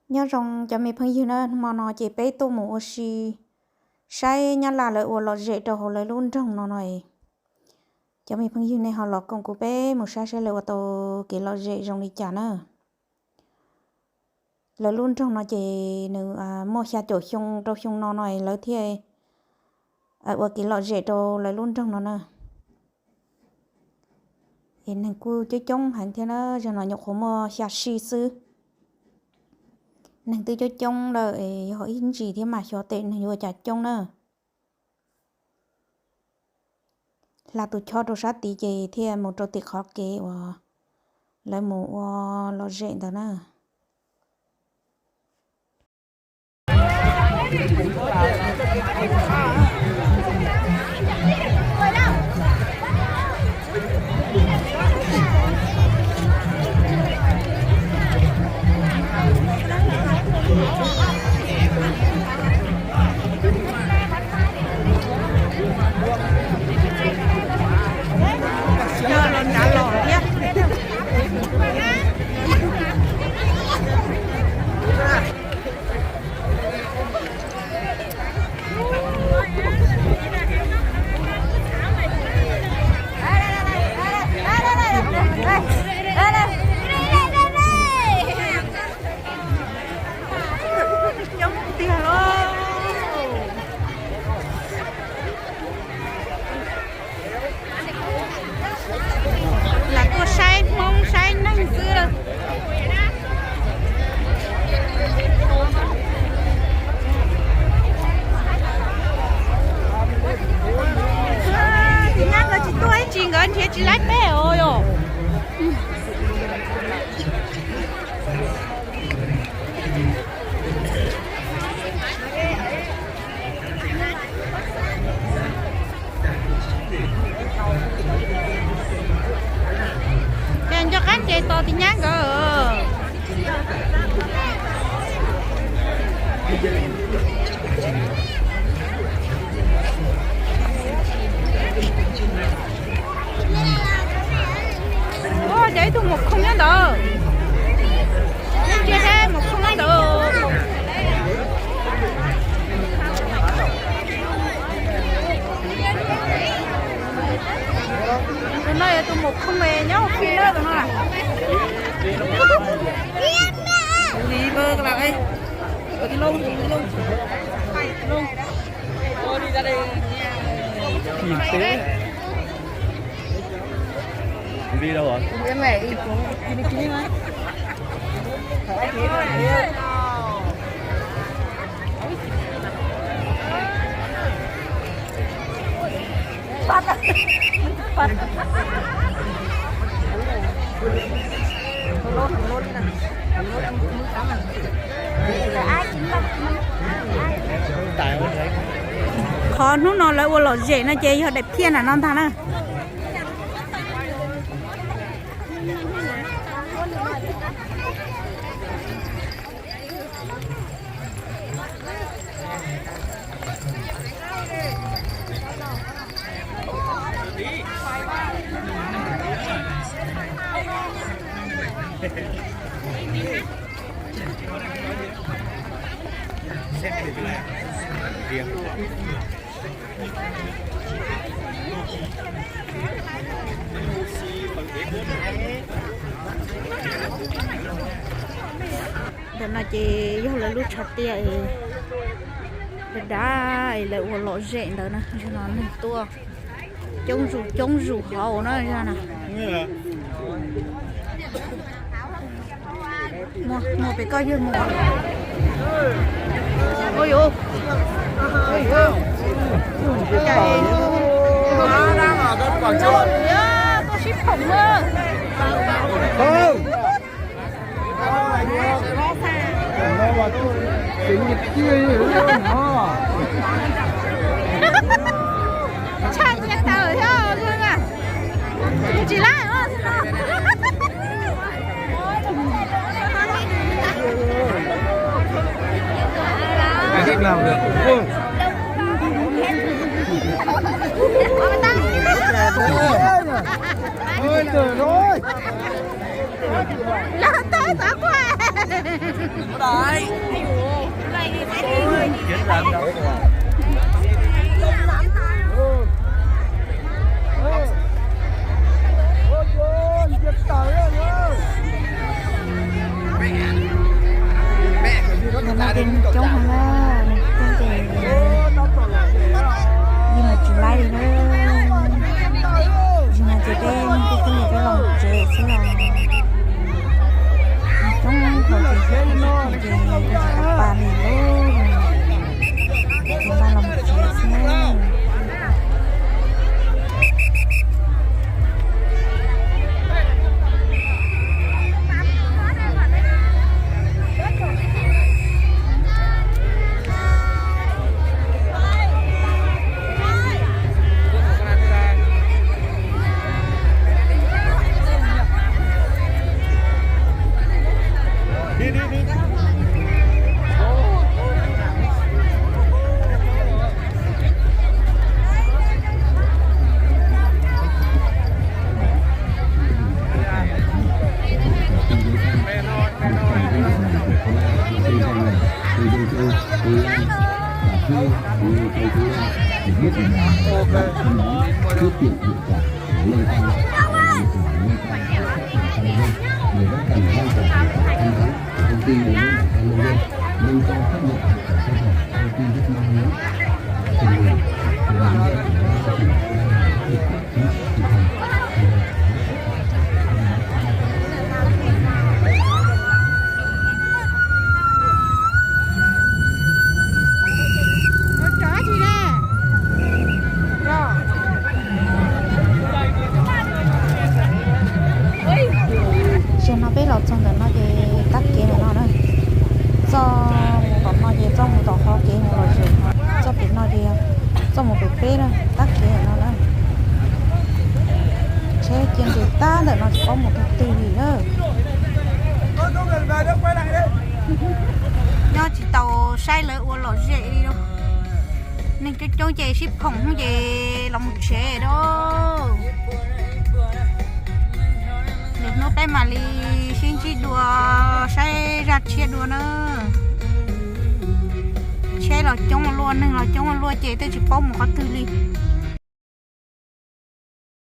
Nyob zoo cov me phooj ywg na, hmo no ces peb tuaj mus ua si saib Nyab Laj lawv ua lom zem rau hauv lawv lub nroog no no es. Cov me phooj ywg nej ho los koom kuv peb mus saib saib lawv ua tau kev lom zem zoo li cas na. Lawv lub nroog no ces nws muaj xya caum xyoo rau xyoo no no es lawv thiaj ua kev lom zem rau lawv lub nroog no na. Es neeg kuj coob coob heev thiab na, zaum no nyuam qhuav muaj xya si xwb. Neeg twb coob coob lawm es yog ib ntsis thiab mas xyov tes neeg yuav cas coob na. Hla tus chob rau sab tid ces thiaj mus rau tim qhov kev uas lawv mus ua lom zem ntawd na. Coob tiag lauj. Lam tuaj saib Hmoob saib neeg xwb. Tim nyab nkawd tsis tuaj ib tsis nkawd nrhiav tsis laib peb os yom. Ces nco qab ces tos tim nyab nkawd. Ua cas ib tug mus khoo nyob ntawd. Ntsia seb mus khoo nyob ntawd. Tus no yog tus mus khoo nyob ua ke na tus no. Qhov hnub no lawv ua lom zem no ces yog daim phiaj nram no ntag na. Ntawm no ces yog lawv lub tshav tiaj es dav dav es lawv ua lom zem ntawd na, zaum no neeg tuaj coob zus coob zus hauv na zog na. Muaj pem koj yawg mus. Ua yuav tuaj sib phoom na. Tshaj nyiaj tawm thiab, yus tsis laib os no. Lawv tawb xav quaj. Ntawm no ces nws coob heev na, nws coob ces yeej mus tsis laib li na. Zaum no ces peb coob ces peb los tsev xwb os. Coob hauv ces peb coob ces tsis tau pa li lauj, ces npaj los mus tsev xwb na. Zaum no peb los txog ntawm no ces tab kev ntawm no na. Txoj mus tom no ces txoj mus tom qhov kev mus lom zem, txoj pem no ces txoj mus pem peb na, tab kev ntawm no na. Tsheb cia nres tab ntawm no tsis paub mus thaum twg li na. Nyob tsis tau saib lawv ua lom zem li lauj. Neeg coob coob ces sib phoom ces los mus tsev lauj. Lwm hnub peb mam li sib ntsib dua saib zaj tshiab dua na. Tsheb los coob luaj, neeg los coob luaj ces twb tsis paub mus qhov twg li.